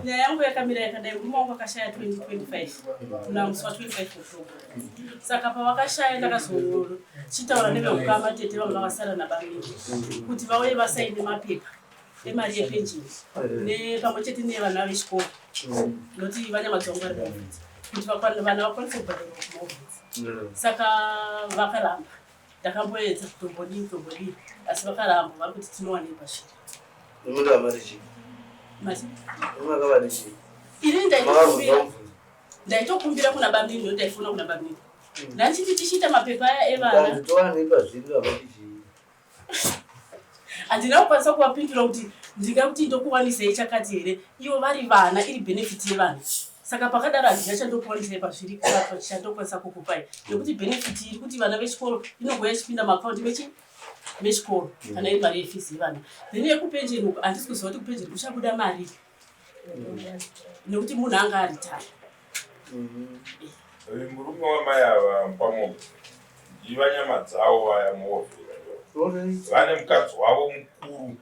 Nyaya yangu yakamira yakadai, murume wangu akashaya 2025 kuna musi wa 25 October. Saka pavakashaya ndakazochitaura neveukama tete vanga vasara nabamini kuti vauye vasaine mapepa emari yepenjeni nepamwe chete nevana vechikoro nokuti vanyamadzwa vangu vari kuofisi kuti vana vakwanise kubhadharwa kumaofisi. Saka vakaramba. Ndakamboedza kutombodii kutombodii asi vakaramba vari kuti tinowanei pashiri. Ini ndaitokumbira ndaitokumbira kuna bamnini ndo ndaifona kuna bamnini. Ndandichiti tichiita mapepa aya evana. Handina kukwanisa kuvapindura kuti ndingakuti ndokuwanisei chakati here ivo vari vana iri benefit yevana. Saka pakadaro handina chandokuwanisai pazviri kurapa chandokwanisa kukupai nekuti benefit iri kuti vana vechikoro inogouya ichipinda maakaunti mechi mechikoro kana iri mari yefees yevana. Then yekupenjeni uku handisi kuziva kuti kupenjeni kuchabuda mari nekuti munhu anga aritaya. Uyu murume wamai ava Mpamoga ndiva nyama dzavo vaya muovhera vane mukadzi wavo mukuru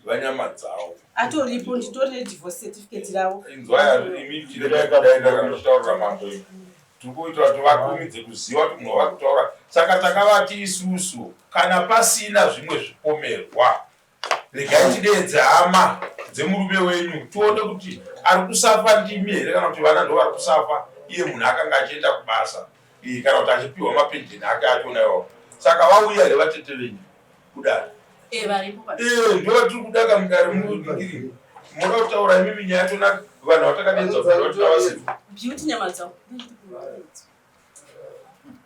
vanyama dzavo atoripo nditori nedivorce certificate ravo. Inzwai imi chiremba mambo imi tiri kuita kuti vakurumidze kuziva kuti munhu wavari kutaura. Saka takavati isusu kana pasina zvimwe zvipomerwa regai tideedze hama dzemurume wenyu tione kuti ari kusafa ndimi here kana kuti vana ndo vari kusafa iye munhu akanga achienda kubasa kana kuti achipiwa mapenjeni ake achona iwawo. Saka vauya here vatete venyu kudare? Ndo vatiri kudaka mudare munodikiri moda kutaura imimi nyaya tona vanhu vatakadeedza kuti vatinavasipo. Beauty Nyamadzao.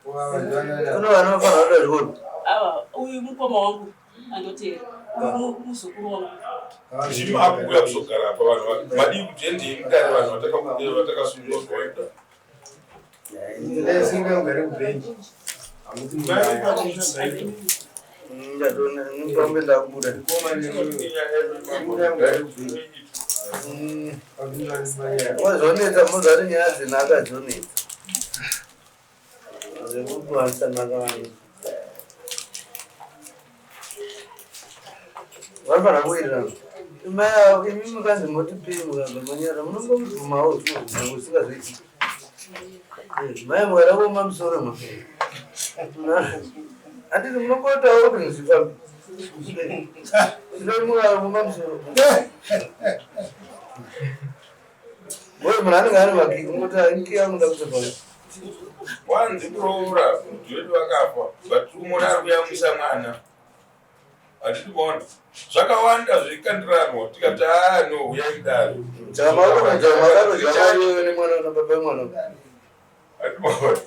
Kune vana vanofanira kuda zvikoro. Ava uyu mukoma wangu andoteera. Uyu muzukuru wangu. Zvimi akuuya kuzogara apa vanhu vadii kuti endei mudare vanhu vatakabudira vatakasungwa kuenda. Ndatoona ndakubuda. Zvonetsa muzati nyaya dzenhaka dzonetsa. Zvekukuwanisa nhaka vanhu. Vanofanira kuwirirana. Mai avo imi mukanzi motipei mukabva manyara munongobvumawo zvinobvuma usingazviiti. Mai mukada kuoma musoro ma. Handiti munongotaura kuti zvifambe. Zvino mukaoma musoro. Boy munhu anenge ane makii kungoti inki yangu ndakutopa. Wanzi kuroora mudzi wedu vakafa but umona ari kuyamwisa mwana. Hatidi kuona zvakawanda zvikandiranwa tikati haa no huyai mudare.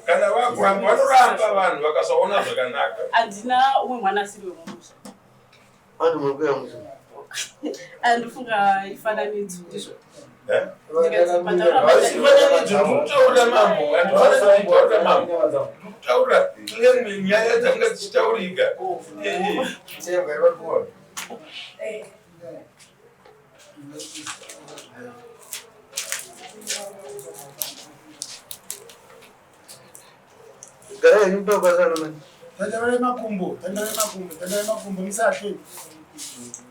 Kana vakuramba vanoramba vanhu vakasaona zvakanaka. Handina umwe mwana asiri wemumusha. Andifunga ifananidzo ndizvo. Fananidzo ndikutaurira mambo, handifana mambo. Ndikutaura kune nyaya dzanga dzichitaurika. Garai henyu pakwasana mani. Tandarai makumbo, tandarai makumbo, tandarai makumbo musatye.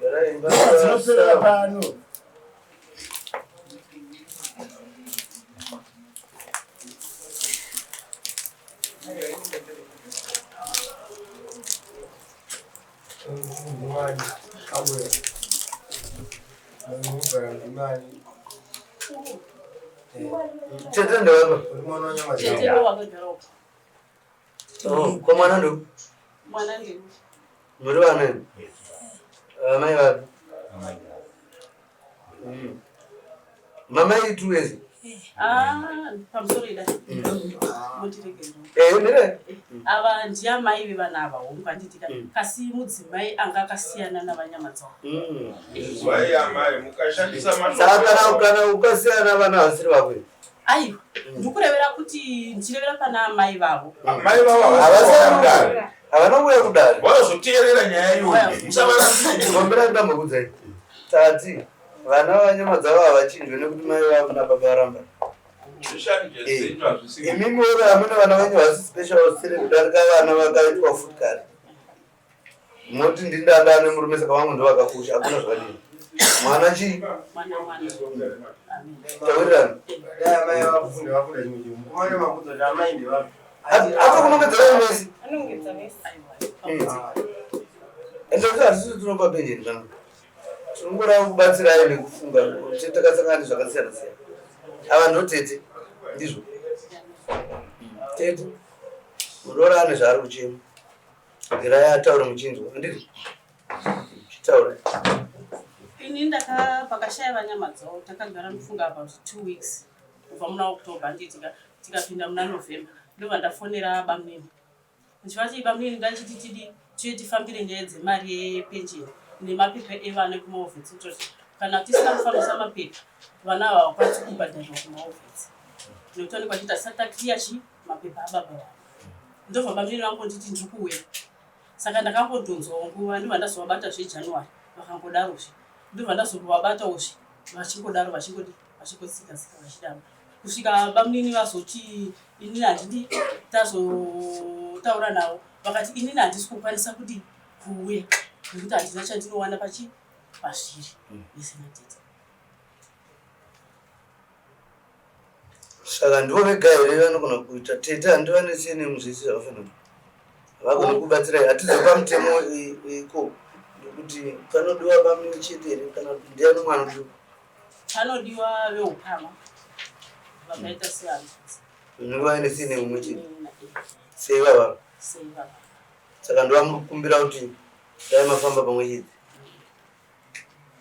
Garai henyu Dzinoperera pano. Tete ndewapa. Tete ndowakagara uko. Oh, kwa mwana ndo. Mwana ndiwe. Muri vana imi? Amai vapi? Mama itu wese. Ah, pamusoro ida. Mutiregerera. Eh, mire. Ava ndiamai vevana ava hongu handiti ka. Kasi mudzimai anga akasiyana navanyamadzao. Inzwai amai mukashandisa mashoko. Saka kana kana ukasiyana vana vasiri vako. Aiwa, ndikurevera kuti ndichirevera pana amai vavo. Amai vavo havasi Havana kuuya kudare. Vanozoteerera nyaya iyoyo. Musavarambidze. Gombera ndambokuudzai. Tati vana vanyama dzavo havachinjwe nekuti mai vavo nababa varamba. Zvishanje dzenyu hazvisi. Imimi ore hamuna vana venyu havasi special sire kudarika vana vakaitwa futi kare. Moti ndindanda nemurume saka vangu ndovakakosha hakuna zvakadini. Mwana chii? Mwana mwana. Amen. Tawirirana. Dai amai vafunda vafunda chimwe chinhu. Mukomana mabvunza kuti amai ndevapi. Atokunongedzera vese. Anongedza vese. Aiwa. Ende kuti hatisi tinopa penjeni kana. Tinongoda kubatsirai nekufunga kuti takasangana nezvakasiyana siyana. Ava ndo tete. Ndizvo. Tete. Muroora ane zvaari kuchema. Regai ataure muchinzwa. Handizvo? Chitaurai. Ini ndaka pakashaya vanyama dzavo takagara mufunga about 2 weeks kubva muna October, handiti? Tikapinda muna November, ndobva ndafonera bamnini ndichivati, "Bamnini, ngachiti tidi tiye tifambire nyaya dzemari yepenjeni nemapepa evana kumawar vets, kutoti kana tisina kufambisa mapepa, vana ava havakwanisi kubhadharirwa kumawar vets nekuti vanenge vachiita tisati takiriya chi mapepa ababa vavo." Ndobva bamnini vangonditi, "Ndiri kuuya." Saka ndakangodhonzwawo nguva, ndobva ndazovabata zveJanuary, vakangodarozve. Ndobva ndazovabatawo-zve, vachingodaro, vachingodi, vachingotsika-tsika vachidaro, kusvika bamunini vazoti, "Inini handidi." Tazotaura navo, vakati, "Inini handisi kukwanisa kuti kuuya nekuti handina chandinowana pachi pazviri vese natete." Saka ndivo vega here vanogona kuita? Tete handivanetsei nemuzvese zvakafanana, havagoni kubatsirai. Hatizopa mutemo iko nekuti panodiwa bamnini chete here kana kuti ndiani umwe anodiwa? Panodiwa veukama vakaita sehanzvadzi. Vanenge vaine sine umwe chete seivava? Seivava. Saka ndovamukumbira kuti dai mafamba pamwe chete.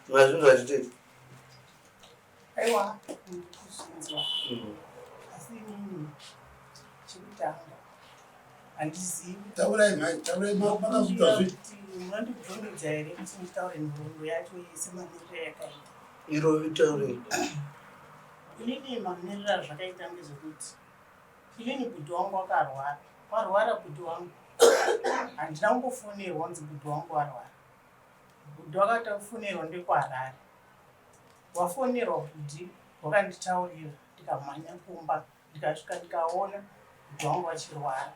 Mazvinzwa chitete? Aiwa, kuzvinzwa. Asi inini chekutanga handizivi. Taurai mhai, taurai, makazviita zve. Kuti munondibvumidza here kuti nditaure nhoroondo yacho yese mamiriro yakaita? Iro itaurei. Inini mamiriro azvakaita ndezvekuti inini bhudhi wangu wakarwara. Warwara bhudhi wangu, handina kungofonerwa kunzi bhudhi wangu warwara. Bhudhi wakatofonerwa ndekuHarare. Wafonerwa bhudhi, wakanditaurira, ndikamhanya kumba, ndikasvika, ndikaona bhudhi wangu vachirwara.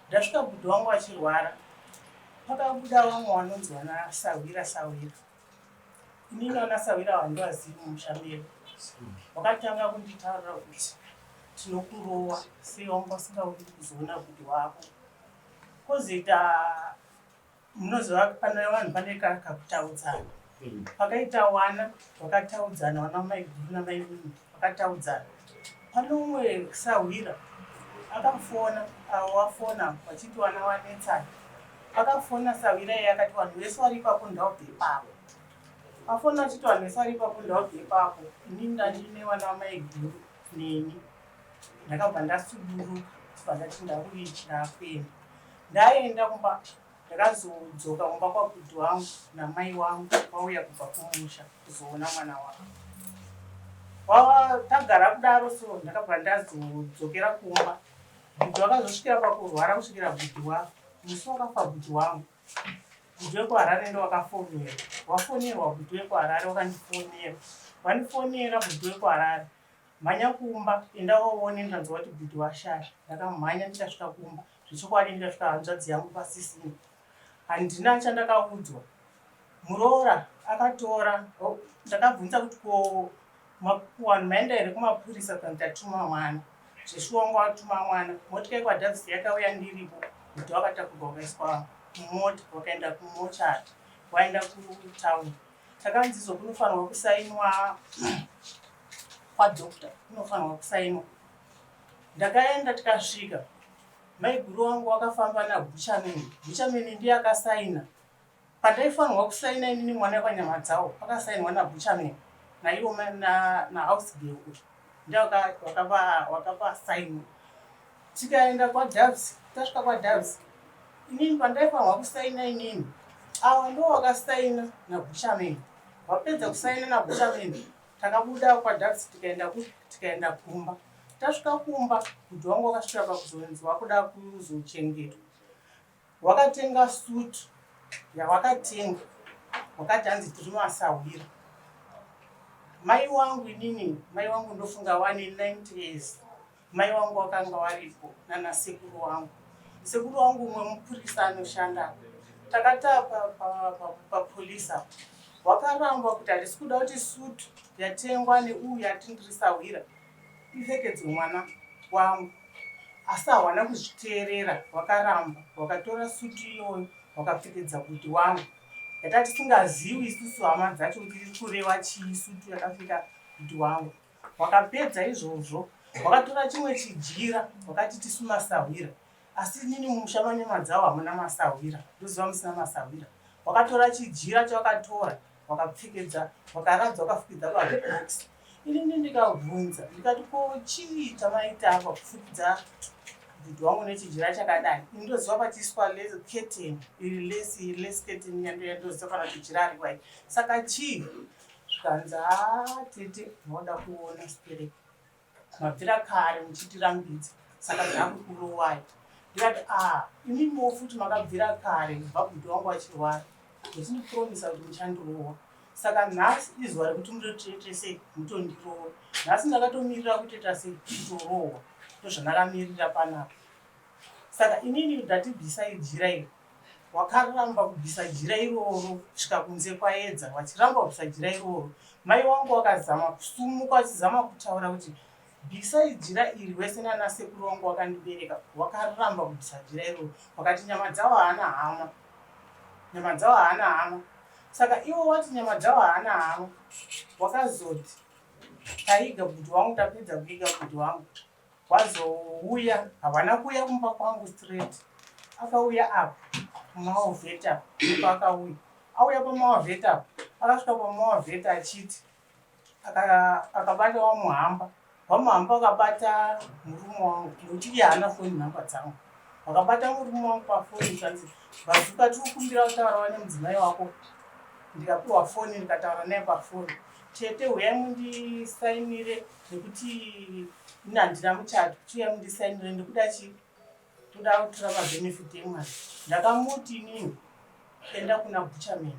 Ndasvika bhudhi wangu vachirwara, pakabuda vamwe vanonzi vana sahwira. Sahwira, inini vana sahwira handivazivi mumusha medu. Wakatanga kunditaurira kuti, "Tinokurowa, sei wanga usingaudi kuzoona bhudhi wako?" Kwozoita munoziva pane vanhu pane kakutaudzana pakaita wana vakataudzana, wana maiguru namainini vakataudzana. Pane umwe sahwira akafona, avo wafona vachiti wana wanetsana. Akafona sahwira iye akati, "Vanhu vese vari ipapo ndaubve ipapo." Afona achiti vanhu vese vari ipapo ndaubve ipapo. Inini ndandine vana vamaiguru neni, ndakabva ndasuduruka, chibva ndati ndakuichira kuenda. Ndaenda kumba, ndakazodzoka kumba kwabhudhi wangu namai wangu vauya kubva kumusha kuzoona mwana wavo. Wava tagara kudaro, so ndakabva ndazodzokera kumba. Bhudhi wakazosvikira pakurwara kusvikira bhudhi wafa. Musi wakafa bhudhi wangu, bhudhi wekuHarare ndo wakafonerwa. Wafonerwa bhudhi wekuHarare, wakandifonera. Wandifonera bhudhi wekuHarare, "Mhanya kumba, enda woone, ndanzwa kuti bhudhi washaya." Ndakamhanya, ndikasvika kumba, zvechokwadi ndikasvika hanzvadzi yangu pasisina. Handina chandakaudzwa. Muroora akatora. Oh, ndakabvunza kuti, "Ko vanhu maenda here kumapurisa?" Kana tatuma mwana. Zveshuwa wanga watuma mwana, motika yekwaDavis yakauya ndiripo. Bhudhi wakatakurwa, wakaiswa mumota, wakaenda kumochari, waenda kutauni. Takanzizo kunofanirwa kusainwa kwadoctor, kunofanirwa kusainwa. Ndakaenda, tikasvika, maiguru wangu wakafamba naBuchaman. Buchaman ndiye akasaina pandaifanirwa kusaina inini mwana wekanyama dzawo. Pakasainwa naBuchaman naiwo nahouse girl uyu, ndiye wakavasainwa. Tikaenda kwaDavis. Tasvika kwaDavis, inini pandaifanirwa kusaina inini, awa ndo wakasaina naBuchaman. Wapedza kusaina naBuchaman, takabuda kwaDavis, tikaenda kumba. Tasvika kumba, bhudhi wangu wakasvika pakuzonzi wakuda kuzochengetwa. Wakatenga sutu yawakatenga, wakati hanzi tiri masahwira. Mai wangu, inini mai wangu ndofunga wane 90 years. Mai wangu wakanga waripo nana sekuru wangu. Sekuru wangu umwe mupurisa anoshanda. Takata papolisi apo. Wakaramba kuti handisi kuda kuti sutu yatengwa neuyu yatindiri sahwira ipfekedzwe mwana wangu. Asi hawana kuzviteerera, wakaramba, wakatora sutu iyoyo wakapfekedza bhudhi wangu. Yatatisingaziwi isusu hama dzacho kuti iri kureva chii sutu yakapfeka bhudhi wangu. Wakapedza izvozvo wakatora chimwe chijira wakati tisu masahwira asi inini mumusha maNyamadzawo hamuna masahwira ndoziva musina masahwira. Wakatora chijira chawakatora wakapfekedza wakaradza wakafukidza pabox. Inini ndikabvunza ndikati ko chii chamaita apa kufukidza bhudhi wangu nechijira chakadai. Ini ndoziva pachiiswa curtain iri lesi iri lesi curtain yandoziva kana kuti jira riwai saka chii Zvikanzi haa tete moda kuona stereki mabvira kare muchitirambidza saka ndakukurowai ndikati ah imimiwo futi makabvira kare kubva bhudhi wangu achirwara muchindipromisa kuti muchandirowa saka nhasi izuva rekuti mutotoite sei mutondirowa nhasi ndakatomirira kutoita sei kutorohwa ndozvandakamirira panapa Saka inini ndati bvisai jira iri. Wakaramba kubvisa jira iroro kusvika kunze kwaedza. Wachiramba kubvisa jira iroro. Mai wangu wakazama kusumuka wachizama kutaura kuti bvisai jira iri wese nana sekuru wangu wakandibereka. Wakaramba kubvisa jira iroro. Wakati nyama dzawo haana hama. Nyama dzawo haana hama. Saka iwo wati nyama dzawo haana hama. Wakazoti taiga bhuti wangu tapedza kuiga bhuti wangu. Wazouya havana kuuya kumba kwangu straight akauya apa pamawavheta apa akauya auya pamawavheta apa akasvika pamawavheta achiti akabata wamuhamba wamuhamba akabata murume wangu nekuti iye haana foni nhamba dzangu wakabata murume wangu pafoni zvanzi vazuka tiri kukumbira kutaura nemudzimai wako ndikapiwa foni ndikataura naye pafoni tete huyai mundisainire nekuti ini handina muchato chiuya mundisainire ndikuda chii toda kutora mabenefit emwana ndakamuti inini enda kuna buchaman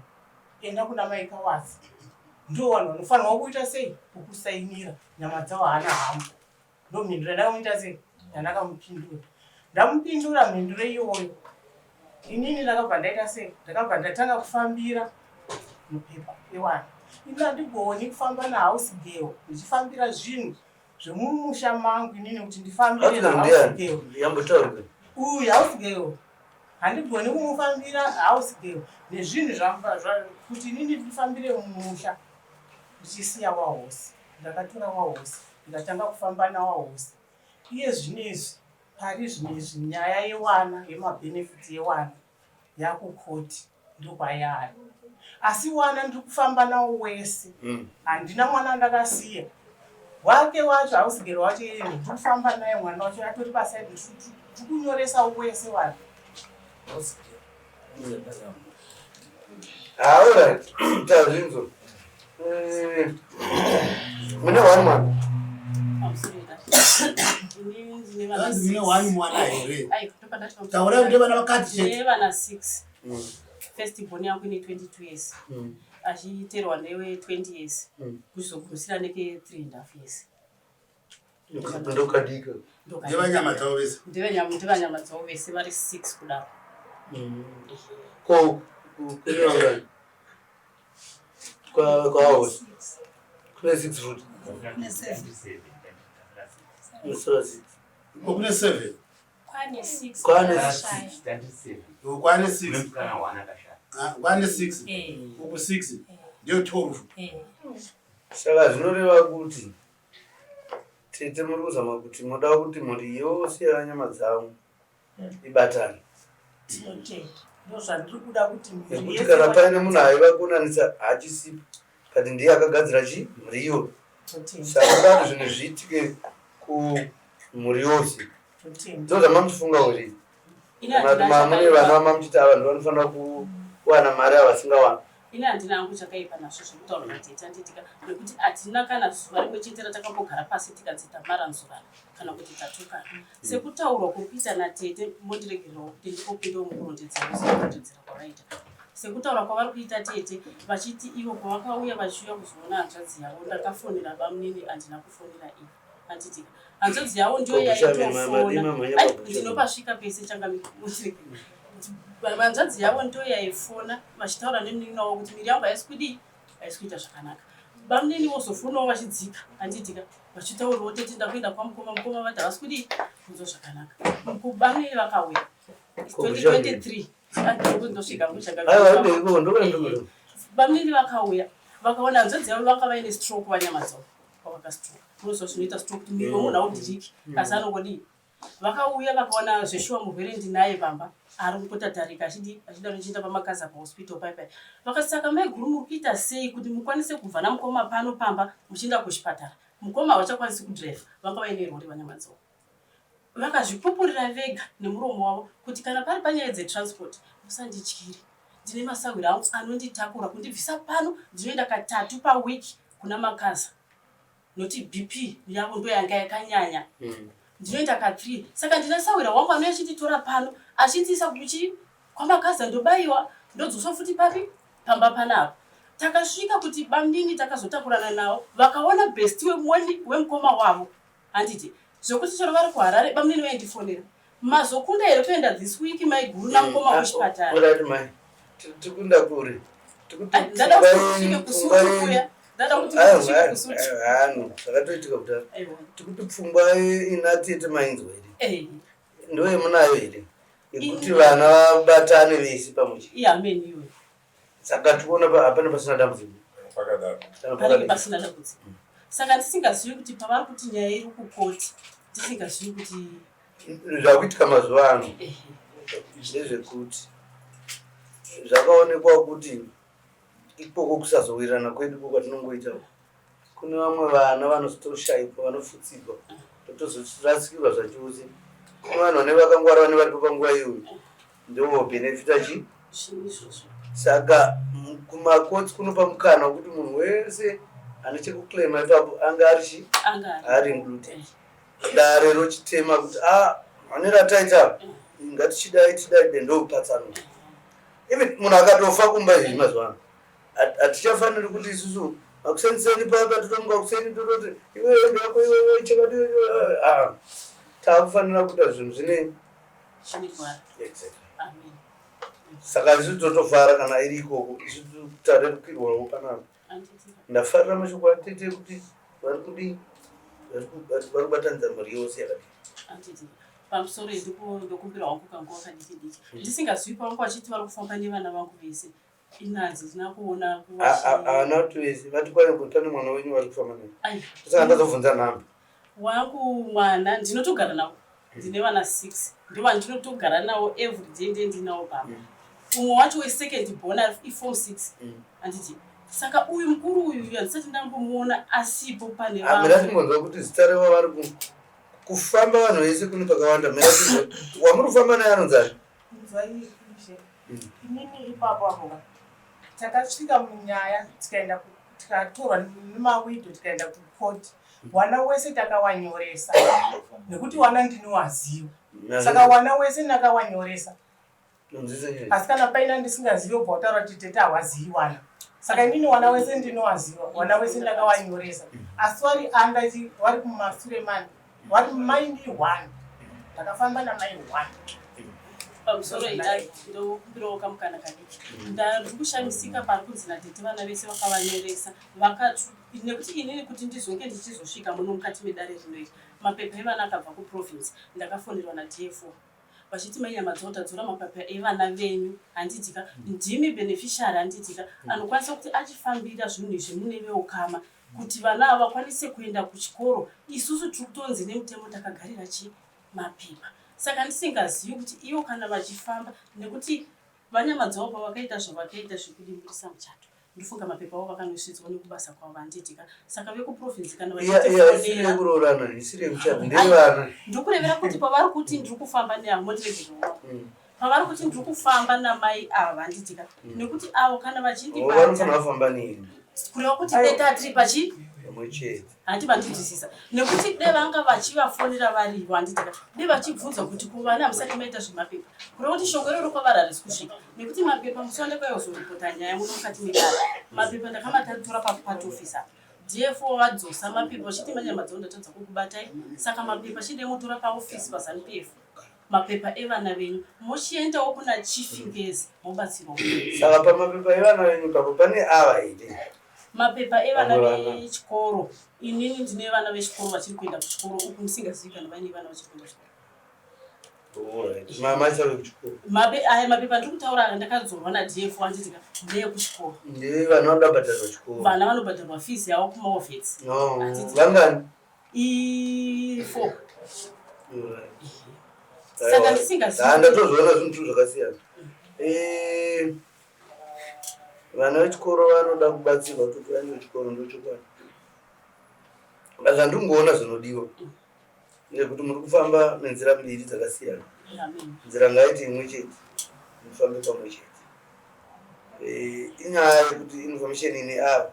enda kuna maikawazi ndo vanhu vanofanirwa kuita sei kukusainira nyama dzawo haana hama ndomhinduro yandakamuita sei yandakamupindura ndamupindura mhinduro iyoyo inini ndakabva ndaita sei ndakabva ndatanga kufambira mupepa ewana ini handigoni kufamba nahouse girl ndichifambira zvinhu zvemumusha mangu inini kuti ndifambire nahouse girl uyu house girl handigoni kumufambira house girl nezvinhu kuti inini ndifambire mumusha ndichisiya wahosi ndakatora wahosi ndikatanga kufamba nawahosi iye zvino izvi pari zvino izvi nyaya yewana yemabenefits yewana yakukoti ndokwayari asi wana ndiri kufamba nawo wese mm. handina mwana andakasiya wake wacho hausigero wacho iye ndiri kufamba naye mwana wacho atori pasaidi ndiri kunyoresa wese wake Alright, tazvinzwa. Eh, mune one mwana. Hanzi mune one mwana here? Taurai kuti vana vakadzi chete. Vana 6. Mm. First born yangu ine 22 years. Mm. Achiterwa newe 20 years. Mm. Kuzogumisira neke 3 and half years. Ndokadika. Ndevanyama dzavo vese. Ndevanyama dzavo vese vari 6 kudaro. Ko kune vangani? Kwa kwa kune 6 futi. Kune 7. Kune 6. Kune 7. Kwane 6. Kwane 6. Kwane 6. Kwane 6. Uku 6. Ndiyo 12. Saka zvinoreva kuti Tete muri kuzama kuti moda kuti mhuri yose yavanyama dzavo ibatane. Tinotenda. Ndozvandiri kuda kuti mhuri Nekuti yese kana paine munhu aiva kunanisa haachisipo but ndiye akagadzira chi mhuri iyoyo. Tinotenda. Saka kuda kuti zvinhu zviitike kumhuri yose. Tinotenda. Ndozvamamuchifunga kuti Ini kana kuti handina mamune chakaipa. vana mamuchiti ava vanhu vanofanira kuwana mari avasingawana. Ini handina hangu chakaipa nazvo zvekutaura natete anditika nekuti hatina kana zuva rimwe chete ratakambogara pasi tikanzi tamaranzurana kana kuti tatukana. Sekutaurwa kuri kuita natete mondiregererawo kuti ndikopindawo mukurondedzera sekurondedzera kwavaita. Sekutaura kwavari kuita tete vachiti ivo pavakauya vachiuya kuzoona hanzvadzi yavo ndakafonera bamunini handina kufonera ivo. Handitika hanzvadzi yavo ndiyo yaitofona ndinopasvika pese changamire hanzvadzi yavo ndiyo yaifona vachitaura nemunin'ina wavo kuti miri yangu haisi kudii Haisi kuita zvakanaka. Bamunini vozofonawo vachidzika, handitika, vachitaurawo tete ndakuenda kwamukoma, mukoma vati havasi kudii kunzwa zvakanaka. Bamunini vakauya 2023 ndosvika bamunini vakauya vakaona hanzvadzi yavo vanga vaine stroke vanyama dzavo vavakastroke unoziva zvinoita stroke kuti muviri wemunhu haudhiriki asi anongodii. Vakauya vakaona zveshuwa murwere ndinaye pamba ari kungotatarika achidi achida nochienda pamakaza pahospital pai pai. Vakati saka maiguru muri kuita sei kuti mukwanise kubva namukoma pano pamba muchienda kuchipatara. Mukoma havachakwanisi kudriver vanga vaine rori vaNyamadzowo. Vakazvipupurira vega nemuromo wavo kuti kana pari panyaya dzetransport musandityire ndine masahwira angu anonditakura kundibvisa pano ndinoenda katatu paweek kuna Makaza. Noti BP yavo ndoyanga yakanyanya ndinoenda ka 3 saka ndina sahwira wangu anouya achinditora pano achindiisa kuchi kwamakaza ndobaiwa ndodzoswa futi papi pamba panapa takasvika kuti bamnini takazotakurana navo vakaona best wemoni wemukoma wavo handiti zvekuti chero vari kuharare bamnini vaindifonera mazokunda here kuenda this week maiguru namukoma kuchipatara. Alright mai tikunda kure ndada kuti kusvike kusutu kuya ndada kuti kusvike kusutu hano zvakatoitika kudhara tikuti pfungwa ina tete mainzwa here eh. ndo yemunayo here yekuti vana vabatane vese pamwe chete ihameni iyoyo saka tikuona hapana pasina dambudziko pakadaro panenge pasina dambudziko saka ndisingazivi kuti pavari kuti nyaya iri kukoti ndisingazivi kuti zvakuitika mazuva ano ndezvekuti zvakaonekwa kuti ikoko kusazowirirana kwedu ko kwatinongoita kune vamwe vana vanozotoshaikwa vanofutsigwa totozorasikirwa zvachose kune vanhu vane vakangwara vane varipo panguva iyoyo ndovobhenefita chi saka kumakotsi kunopa mukana wekuti munhu wese ane chekuclaima ipapo anga ari chi ari included dare rochitema kuti a ah, mane rataita ngatichidai tidai dendopatsanura even munhu akatofa kumba izvi mazuva ano hatichafaniri kuti isusu makuseniseni papa totomuka kuseni tototi iwewe ndako iwewe chakati ah, takufanira kuita zvinhu zvine saka isu totofara kana iri ikoko isu tarerukirwawo panapa Ndafarira mashoko atete ekuti vari kudii vari kubatanidza mhuri yose yakadii. Atete pamusoro ndokumbira wangu kanguva kadiki diki ndisingazivi pavangu vachiti vari kufamba nevana vangu vese inanzi ndina kuona haana kuti vese vati kwai pane mwana wenyu vari kufamba naye saka ndazobvunza nhamba Wangu mwana ndinotogara navo ndine vana 6 ndovandinotogara navo everyday ndiye ndinawo pamba umwe wacho wesecond born ari iform 6 handiti saka uyu mukuru uyu uyu handisati ndambomuona asipo pane Ah, mira timbonzwa kuti zita rewa vari kufamba vanhu vese kune pakawanda mira timbonzwa wamuri kufamba naye anonzani Inzwai ishe. Inini ipapo apo ka takasvika munyaya tikaenda tikatorwa nemawido tikaenda kucourt wana wese takawanyoresa nekuti wana ndinowaziva saka wana wese ndakawanyoresa asi kana paina ndisingazivi obva wataura kuti tete hawazivi wana saka inini wana wese ndinowaziva wana wese ndakawanyoresa asi wari anda wari kumasure mani wari mai ndi one ndakafamba namai one Pamusoro idai ndokumbirawo kamukana kadiki. Ndari kushamisika pari kunzi natete vana vese vakavanyoresa vakatu nekuti inini kuti ndizonge ndichizosvika muno mukati medare rino iri mapepa evana akabva kuprovince ndakafonerwa naDFO vachiti mai Nyamadzoro tadzora mapepa evana venyu handitika ndimi beneficiary handitika anokwanisa kuti achifambira zvinhu izvi mune veukama kuti vana ava vakwanise kuenda kuchikoro isusu tiri kutonzi nemutemo takagarira chii mapepa saka ndisingazivi kuti ivo kana vachifamba nekuti VaNyamadzawo pavakaita zvavakaita zvekudimburisa muchato ndofunga mapepa avo vakanosvitswa nekubasa kwavo handiti ka saka vekuprovince kana vachitifonera yekuroorana isiri yemuchato ndeyevana ndokurevera kuti pavari kuti ndiri kufamba neavo mondiregerera pavari kuti ndiri kufamba namai ava handiti ka nekuti avo kana vachindibata vanofanira kufamba neni kureva kuti dai tatiri pachi pamwe chete hanti vandinzwisisa nekuti de vanga vachivafonera varivo handitika de vachibvunza kuti ko vana hamusati maita zvemapepa kureva kuti shoko iroro kwavari harisi kusvika nekuti mapepa musi wandakayozoropota nyaya muno mukati medare mapepa ndakamatatora papart office apa dfo vadzosa mapepa vachiti manyama dzavo ndatadza kukubatai saka mapepa chidai motora paofisi pazanup f mapepa evana venyu mochiendawo kuna chief ngezi mobatsirwa saka pamapepa evana venyu papo pane ava here? Mapepa evana Vamwe vana. vechikoro, inini ndine vana vechikoro vachiri kuenda kuchikoro uku musingazivi kana vaine vana vachiri kuenda kuchikoro. Alright. Mama achave kuchikoro. Mape, aya mapepa ndiri kutaura aya ndakadzorwa naDF anditika ndeyekuchikoro. Ndee vana vanoda kubhadharwa chikoro. Vana vanobhadharwa fees yavo kumaovhets. No, Handiti. vangani? I four. Alright. Saka ndisingazivi. Ah, ndatozviona zvinhu tu zvakasiyana. Eh, vana vechikoro vanoda kubatsirwa kuti vaende kuchikoro ndochokwadi. Zvandingoona zvinodiwa ndezvekuti muri kufamba nenzira mbiri dzakasiyana. Amen. Nzira ngaiti imwe chete, mufambe pamwe chete. Eh, inyaya yekuti information ine ava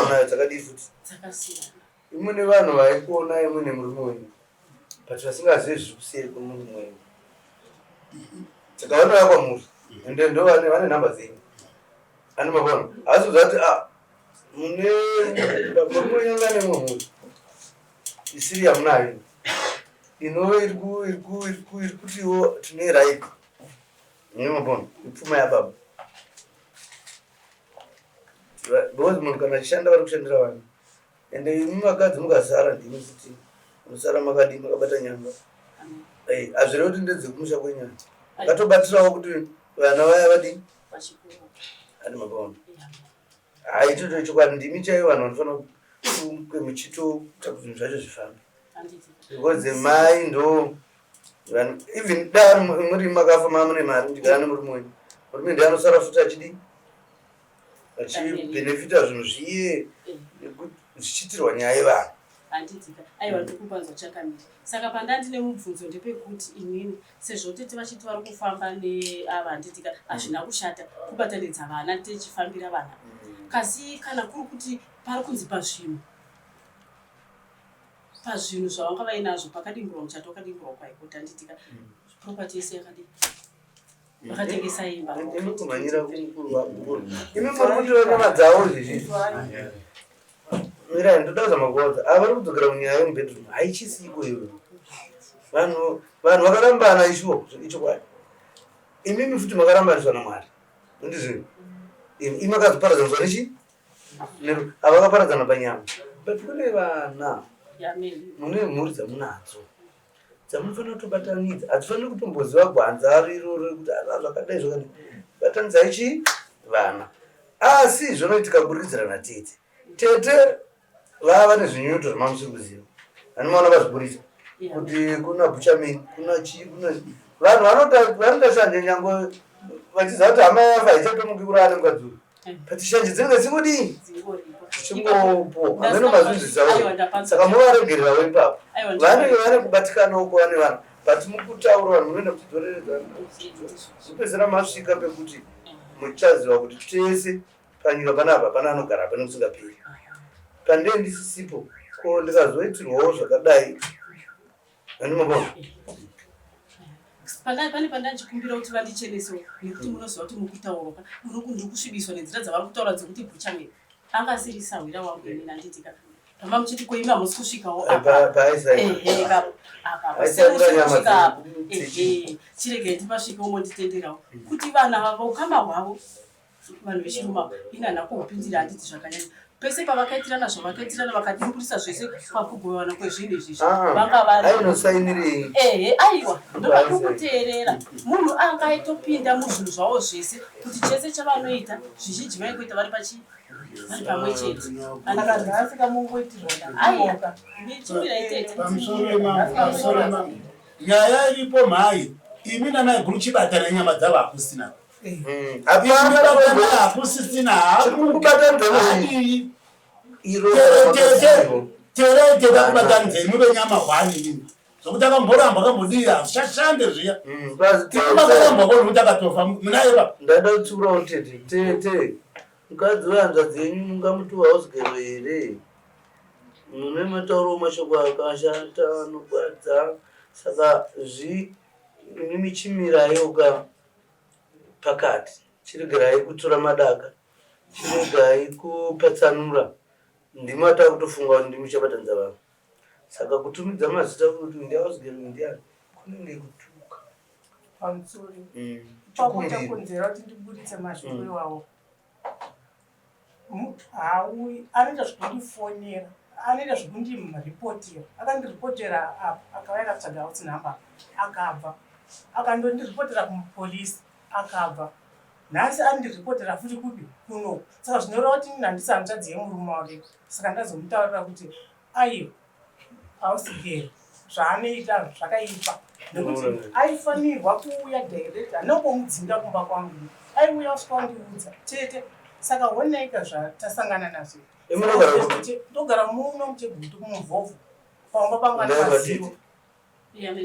nayo dzakadii futi Dzakasiyana. Imwe nevanhu vaikuona imwe nemurume wenyu but vasingazive zviri kuseri kwemurume wenyu saka vanouya kwamuri ende ndo vane vane nhamba dzenyu ani mavona havasi kuziva kuti ah mune murume wenyu anga ane imwe mhuri isiri yamunayo inove iri ku iri ku iri ku iri kutiwo tine right mune mavona ipfuma yababa because munhu kana achishanda vari kushandira vanhu Ende imi vakadzi mukasara ndimi futi munosara makadii makabata nyanga. Eh, hazvirevi kuti ndedzekumusha kwenyaya. Vakatobatirawo kuti vana vaya vadii? Ani mapaona. Hayi ichocho chokwadi ndimi chaivo vanhu vanofanira kunge muchitoita kuti zvinhu zvacho zvifambe. Because mai ndo vanhu even dai muri makafa mamune mari muchigara nemurume wenyu. Murume ndiye anosara futi achidii? Achibenefita zvinhu zviye zvichiitirwa nyaya yevanhu. Handitika aiwa ndikupanzwa chakamiri. Saka pandandine mubvunzo ndepekuti inini sezvo tete vachiti vari kufamba neava handitika hazvina kushata kubatanidza vana tichifambira vana kasi kana kuri kuti pari kunzi pazvinhu pazvinhu zvavanga vainazvo pakadimburwa muchato wakadimburwa kwaikoti handitika property yese yakadii Vakatengesa imba. Imi kumhanyira kumukuru vakuru. Imi muri kutora nyama dzavo izvi. Mirai ndoda kuzama kuvaudza. Ava vari kudzokera kunyaya yemubedroom. Haichisiko iyoyo. Vanhu vanhu vakarambana ishuwa ichokwadi. Imimi futi makarambaniswa naMwari. Ndizvo. Imi makazoparadzaniswa nechi? Ava vakaparadzana panyama. But kune vana. Mune mhuri dzamunadzo. Dzamunofanira kutobatanidza hadzifaniri kutomboziva gwanza riro rekuti ana zvakadai zvakadai batanidzai chii vana asi zvinoitika kuburikidzira natete tete vava nezvinyunyuto zvamamusiri kuziva anomaona vazviburitsa kuti kuna buchamin kuna chii kuna vanhu vanoita shanje nyange vachiziva kuti hama yafa haichatomuki kurara nemukadzi uyu but shanje dzinenge dzingodii dzichingopo hameno mazvinzwisawo saka muvaregererawo ipapo vanenge vane kubatikana uko vane vanhu but mukutaura vanhu munoenda muchidzoreredza mupedzera masvika pekuti muchaziva kuti tese panyika panapa hapana anogara hapana kusingaperi pandee ndisisipo ko ndikazoitirwawo zvakadai Andimabona. Pane pane pandachikumbira kuti vandichenesewo nekuti munoziva kuti mukutaura ka ndiri kusvibiswa nenzira dzavari kutaura dzekuti bhuchameni anga asiri sahwira wangu inini handitika pamba muchiti ko imi hamusi kusvikawo apa ehe apa kusvika apa ehe chiregai ndipasvike umonditenderawo kuti vanhu ava ukama hwavo vanhu vechirume ava ini handina kuhupindira handiti zvakanyanya pese pavakaitirana zvavakaitirana vakadimburisa zvese pakugovana kwezvinhu izvizvi ah, vanga varinosainirei ehe aiwa ndovakukuteerera munhu anga aitopinda muzvinhu zvavo zvese kuti chese chavanoita zvizhinji vaingoita vari pachi vari pamwe chete aiwa ndichimirai tete Nyaya iripo mhai imi namaiguru chibatana nyama dzavo hakusina hakusisina hakubatanidzei terete takubatanidzei muve nyama hwani imimi zvokuti akamboramba akambodii hazvichashande zviya makaramba koni kuti akatofa munaye pa ndaida kutsiurawo tete tete mukadzi wehanzvadzi yenyu mungamuti house girl here mune mataurawo mashoko akashata anogwadza saka zvi imimi chimirayo ka pakati chiregerai kutura madaka chiregai kupatsanura ndimi atava kutofunga kuti ndimi muchabatanidza vanhu saka kutumidza mazita kuti ndiausgero ndiani kunenge kutuka pamusoro ipapo chakonzera kuti ndiburitse mashoko iwawo. Haauyi, anoita zvekundifonera, anoita zvekundiripotera. Akandiripotera apa, akauya akatsvaga house number, akabva akandondiripotera kumupolisi, akabva nhasi andiripotera futi kupi kuno. Saka zvinoreva kuti ini handisi hanzvadzi yemurume wake. Saka ndazomutaurira kuti aiwa, hausi gero, zvaanoita zvakaipa nekuti aifanirwa kuuya direct, handina kumbomudzinga kumba kwangu, aiuya osvika ondiudza tete. Saka honaika zvatasangana nazvo. Ndogara muno muChegutu kuMuvhovho, pamba pangu andipazivo.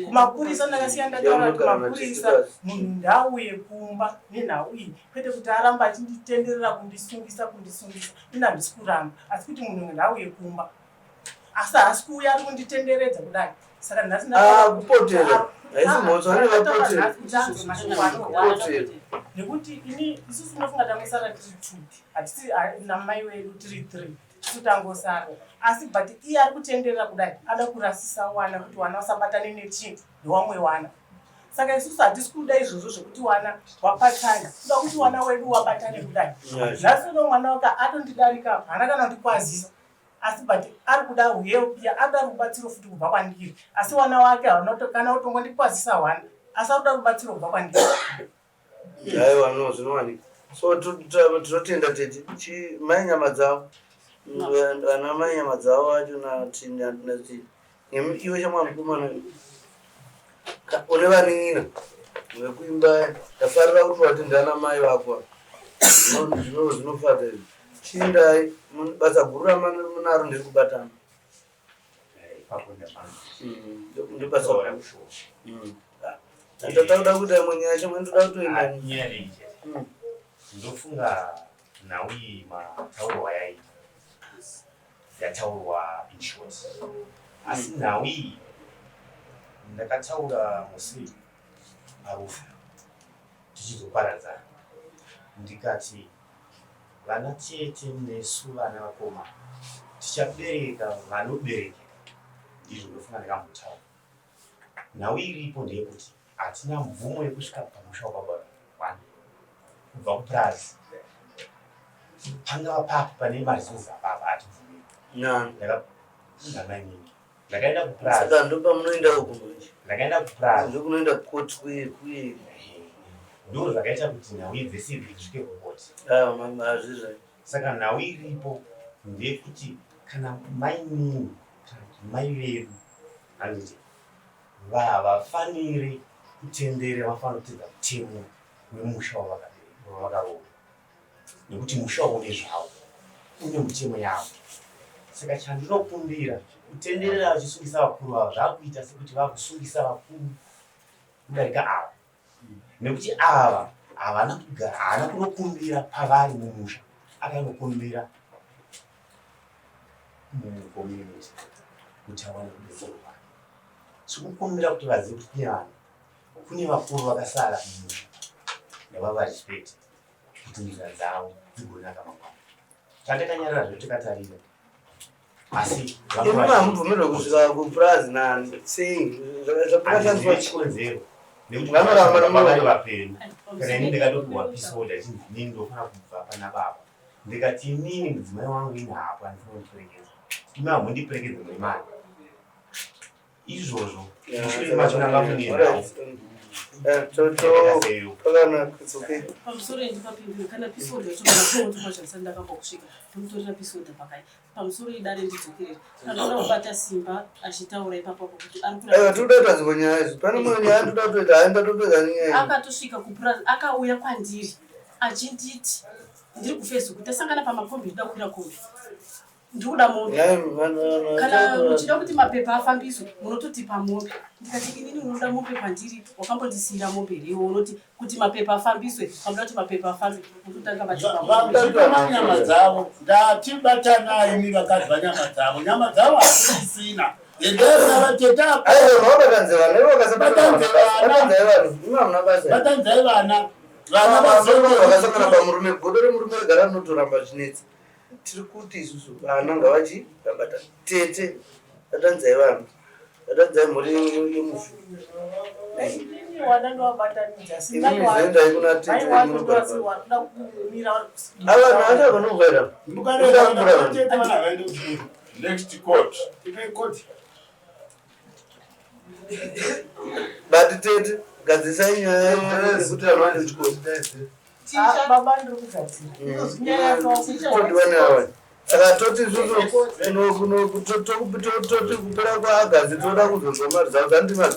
Kumapurisa ndakasiya ndataura kuti mapurisa, munhu ndauye kumba nenhau iyi, kwete kuti aramba achinditenderera kundisungisa kundisungisa. Ini handisi kuramba, asi kuti munhu ndauye kumba, asi haasi kuuya, ari kunditenderedza kudai. Saka nhasi kupotera haisi mhosva, vanenge vapotera. Nekuti ini isusu tinofunga tangosara tiri two, hatisi namai wedu, tiri three, isu tangosara. Asi but iye ari kutenderera kudai, ada kurasisa wana kuti wana wasabatane nechii newamwe wana. Saka isusu hatisi kuda izvozvo zvekuti wana wabatana, kuda kuti wana wedu wabatane kudai. Nhasi uno mwana wake atondidarika, haana kana kundikwazisa, asi but ari kuda help, ari kuda rubatsiro futi kubva kwandiri. Asi wana wake hauna kana kutongondikwazisa wana, asi ari kuda rubatsiro kubva kwandiri. Aiwa, no, zvinowanika. So tinotenda tete. Chi mai nyama dzavo, ana mai nyama dzavo vacho nati iwe shamwa mukomana une vanin'ina vekuimba, ndafarira kuti wati ndana mai vako, zvinofadza izvi. Chiindai, basa guru ramunaro ndiri kubatana. Ndobasa guru ndatoda kuita imwe nyaya chimwe, ndoda kutoenda. Nyaya ndei chete? Ndofunga nhau iyi mataurwa yaita yataurwa in short, asi nhau iyi ndakataura musi parufu tichizoparadzana, ndikati vana tete nesu vana vakoma tichabereka vanoberekeka. Ndizvo ndofunga ndakambotaura. Nhau iripo ndeyekuti hatina mvumo yekusvika pamusha wababa one kubva kupurazi, pangava papi pane maresources apapa, hatibvumiri. Ndakamainini ndakaenda kupurazi. Saka ndopamunoenda uku manje? Ndakaenda kupurazi. Ndokunoenda kukoti kuye kuye? Ndo zvakaita kuti nhau dzese idzi dzisvike kukoti. Hazvizvo. Saka nhau iripo ndeyekuti kana mainini kana kuti mai vedu, handiti, vavafaniri kutendera, vafanira kutedza mutemo wemusha wavakaroorwa, nekuti musha une zvawo, une mutemo yawo. Saka chandinokumbira, kutenderera vachisungisa vakuru vavo, zvakuita sekuti vakusungisa vakuru kudarika ava, nekuti ava havana kugara, haana kunokumbira pavari mumusha, akanokumbira mucommunity kuti awane kubetserwa. Tikukumbira kuti vazive kuti kune vanhu, kune vakuru vakasara mumusha, ngavavarespect kuti nyika dzavo dzigonaka mangwana. Tatakanyarara zvedu takatarira, asi Imi hamubvumirwe kusvika kupurazi nani? Sei zvakashandiswa? Chikonzero nekuti Vanoramba baba vari vapenyu. Kana ini ndakatopiwa peace order, chinzi inini ndofanira kubva pana baba, ndikati inini mudzimai wangu ini hapo andifanira kundiperekedza, imi hamundiperekedze, muri mari izvozvo. Mushure macho ndanga mune nhau. Pakanaka, it's okay. Pamusoro ndipapindure, kana peace order yacho kana ndakamba kusvika ndomutorera peace order pakai pamusoro idare, ndidzokerera kana kubata simba achitaura ipapo kuti ari Aiwa, tinoda kuita dzimwe nyaya idzi. Pane imwe nyaya toda kutoita, hai, ndatopedza nenyaya iyi. Akatosvika kupurazi, akauya kwandiri achinditi ndiri kuFacebook, tasangana pamakombi, ndida kukwira kombi, ndikuda mombe. Nhai, vanhu Kana muchida kuti mapepa afambiswe, munototipa mombe. Ndikati inini unoda mombe kwandiri, wakambondisiyira mombe here iwe? Unoti kuti mapepa afambiswe, pamuda kuti mapepa afambe mutotanga matipa mombe. Zvino manyama dzavo ndati batanai, imi vakadzi vanyama dzavo, nyama dzavo hakusisina, endai navatete apo. Aiwa, vabatanze vana ivo Batanze vana. Batanzai vanhu, imi hamuna basa. Batanzai vana, vana Vakasangana pamurume, godo remurume regara rinotoramba zvinetsa. Tiri kuti isusu vana ngavachi vabatana. Tete, batanzai vanhu, batanzai mhuri yemufi. wana ndovabatanidza asi Imimi mai zoendai kuna tete mai wacho munogara ndoasi wakuda kumira vari ava vanhu vacho vanovhaira Mukarega vana vaende kuchikoro. Next court. Ipai court. But tete, gadzisai nyaya yekuti vanhu vaende kuchikoro. Ah, baba, ndiri kugadzira. Nyaya Kodiwa neava. Saka toti isusu toti kupera kwaAgazi toda kuzonzwa mari dzavo dzandimari.